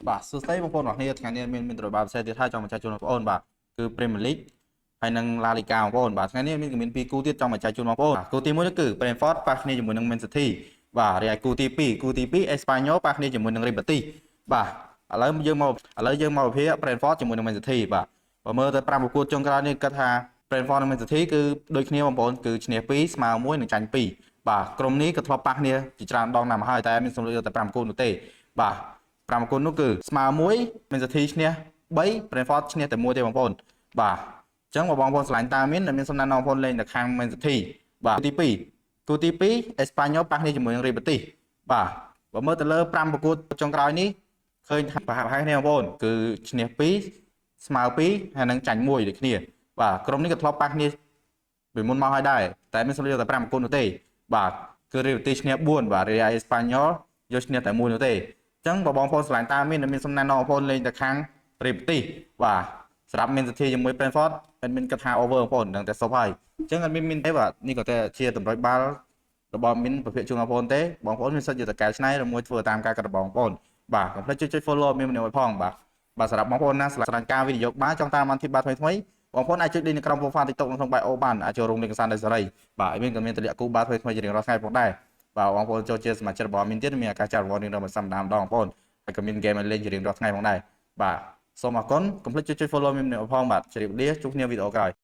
បាទសួស្តីបងប្អូនអរគ្នាថ្ងៃនេះមានមានត្របាពិសេសទៀតហើយចង់បញ្ជាក់ជូនបងប្អូនបាទគឺ Premier League ហើយនិង La Liga បងប្អូនបាទថ្ងៃនេះមានក៏មានពីរគូទៀតចង់បញ្ជាក់ជូនបងប្អូនបាទគូទី1នោះគឺ Brentford ប៉ះគ្នាជាមួយនឹង Man City បាទរីឯគូទី2គូទី2 Espanyol ប៉ះគ្នាជាមួយនឹង Real Betis បាទឥឡូវយើងមកឥឡូវយើងមកវិភាគ Brentford ជាមួយនឹង Man City បាទបើមើលទៅ5ប្រកួតចុងក្រោយនេះគាត់ថា Brentford និង Man City គឺដូចគ្នាបងប្អូនគឺឈ្នះ2ស្មើ1និងចាញ់2បាទក្រុមនេះក៏ធ្លាប់ប៉ះគ្នាជាច្រើនដងណាស់មកហើយតែមានសំឡេងតែ5គូនោះទេបាទ5គូនោះគឺស្មើ1 Man City ឈ្នះ3 Brentford ឈ្នះតែ1ទេបងប្អូនបាទអញ្ចឹងបើបងប្អូនឆ្លាញ់តាមមានមានសំណាងបងប្អូនលេងនៅខាង Man City បាទគូទី2គូទី2 Espanyol ប៉ះគ្នាជាមួយនឹង Real Betis បាទបើមើលទៅលើ5ប្រកួតចុងក្រោយនេះឃើញថាប្រហាក់ប្រហែលគ្នាបងប្អូនគឺឈ្នះ2ស្មើ2ហើយនឹងចាញ់1ដូចគ្នាបាទក្រុមនេះក៏ធ្លាប់ប៉ះគ្នាពីមុនមកហើយដែរតែមានសំឡេងតែ5ប្រកួតនោះទេបាទគឺ Real Betis ឈ្នះ4បាទ Real Espanyol យកឈ្នះតែ1នោះទេអញ្ចឹងបើបងប្អូនឆ្លាញ់តាមមានមានសំណាងបងប្អូនលេងទៅខាង Real Betis បាទសម្រាប់មានសទ្ធាជាមួយ Brentford មិនមានគិតថា over បងប្អូននឹងតែសុបហើយអញ្ចឹងអត់មានមានទេបាទនេះក៏តែជាតម្រុយបាល់របស់មានប្រភេទជូនបងប្អូនទេបងប្អូនមានសិទ្ធិយកទៅកែច្នៃឬមួយធ្វើតាមការកាត់បងប្អូនបាទកុំភ្លេចចុចចុច follow មានម្នាក់មួយផងបាទបាទសម្រាប់បងប្អូនណាស្រឡាញ់ការវិនិយោគបានចង់តាមបានធីបបាថ្មីថ្មីបងប្អូនអាចចុច link នៅក្រោម profile TikTok នៅក្នុង bio បានអាចចូលរួមលេងកម្សាន្តដោយសេរីបាទហើយមានក៏មានទម្លាក់គូបាថ្មីថ្មីជារៀងរាល់ថ្ងៃផងដែរបាទបងប្អូនចូលជាសមាជិករបស់មានទៀតមានឱកាសចាត់រង្វាន់រៀងរាល់មួយសប្តាហ៍ម្ដងបងប្អូនហើយក៏មាន game ឲ្យលេងជារៀងរាល់ថ្ងៃផងដែរបាទសូមអរគុណកុំភ្លេចចុចចុច follow មានម្នាក់ផងបាទជម្រាបលាជួបគ្នាវីដេអូក្រោយ។